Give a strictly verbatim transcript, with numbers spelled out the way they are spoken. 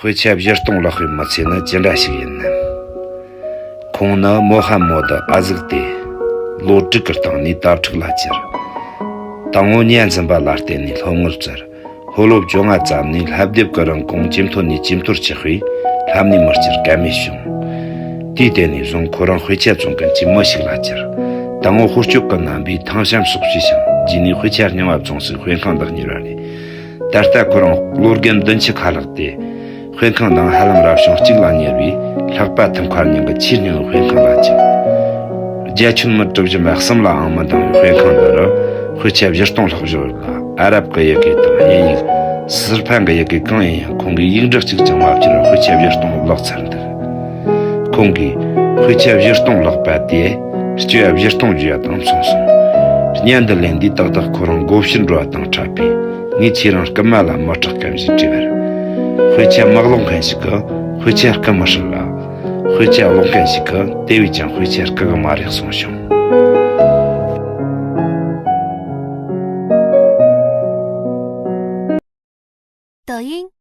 དཔེ་ཆ་བཞི་སྟོང་ལག་པའི་མི་ཚེ་ནི་ཅི་འདྲ་ཞིག་ཡིན་ནམ། ཁོང་ནི་མོ་ཧ་མོ་དི་ཨ་ཟུག་སྟེ། ལོ་དྲུག་གི་སྟེང་ནས་དྭ་ཕྲུག་ལ་གྱུར། དང་པོ་ཉ་འཛིན་པ་ལ་བརྟེན་ནས་སློབ་སྔོན་བཙལ། ལྷོ་ལོ་བཅོ་ལྔ་ཙམ་ནས་ལྷ་སྡེབ་ཀྱི་རིན་གོང་ཇེ་མཐོ་ནས་ཇེ་མཐོར་ཆགས་པས་ལྷམ་ནས་མི་བསྐྱུར་ཀ་མེད་བྱུང་། དེའི་དེ་ནས་བཟུང་ཁོ་རང་དཔེ་ཆ་བཙོང་མཁན་གྱི་མི་ཞིག་ལ་གྱུར། དང་པོ་ཧོར་སྐྱོབ་ཀྱི་རྣམ་པའི་ཐང་ཤམ་སོགས་བྱས་ཤིང་རྗེས་ནས་དཔེ་ཆ་རྙིང་བ་བཙོང་སའི་དཔེ་ཁང་དུ་གཉེར་བ་རེད། ད་ལྟ་ཁོ་རང་ལོ་རྒན་བདུན་ཅུ་ཁ་ལྷག་སྟེ། དཔེ་ཁང་ནང་ཧ་ལམ་རབ་བྱུང་གཅིག་ལ་ཉེ་བའི་ལྷག་པ་ཐུན་མཁར་ཉིན་གྱི་ཆེས་རྙིང་བའི་དཔེ་ཁང་ལ་བཅུག་རྒྱ་ཁྱོན་མི་གྲུ་བཞི་མ་གསུམ་ལའང་མི་འདང་བའི་དཔེ་ཁང་འདི་རུ་དཔེ་ཆ་བཞི་སྟོང་ལྷག་བཞོ་ཡོད་ལ། ཨ་རབ་ཀྱི་ཡི་གེ་དང་དབྱིན་ཡིག་སི་ཧྥན་གྱི་ཡི་གེ་གང་ཡིན་ཡང་ཁོང་གིས་ཡིག་འབྲུ་གཅིག་ཀྱང་མ་བསྒྱུར་བར་དཔེ་ཆ་བཞི་སྟོང་བཀླགས་ཚར་འདུག་ཁོང་གིས་དཔེ་ཆ་བཞི་སྟོང་བཀླགས་པ་དེས་སྤྱོད་པ་བཞི་སྟོང་བརྗེ་བ་དང་མཚུངས་སོང་། བརྙན་འདི་ལེན་དུས་ཏག་ཏག་ཁོ་རང་སྒོ་ཕྱིར་འགྲོ་བ་དང་འཕྲད་པས། ངས་ཁྱེད་རང་རྐུན་མ་ལ་མི་སྐྲག་གམ་ཞེས་དྲིས་པར། དཔེ་ཆ་མི་ཀློག་མཁན་ཞིག་གིས་དཔེ་ཆ་རྐུ་མི་སྲིད་ལ། དཔེ་ཆ་ཀློག་མཁན་ཞིག་གིས་དེ་བས་ཀྱང་དཔེ་ཆ་རྐུ་གི་མ་རེད་གསུངས་བྱུང་།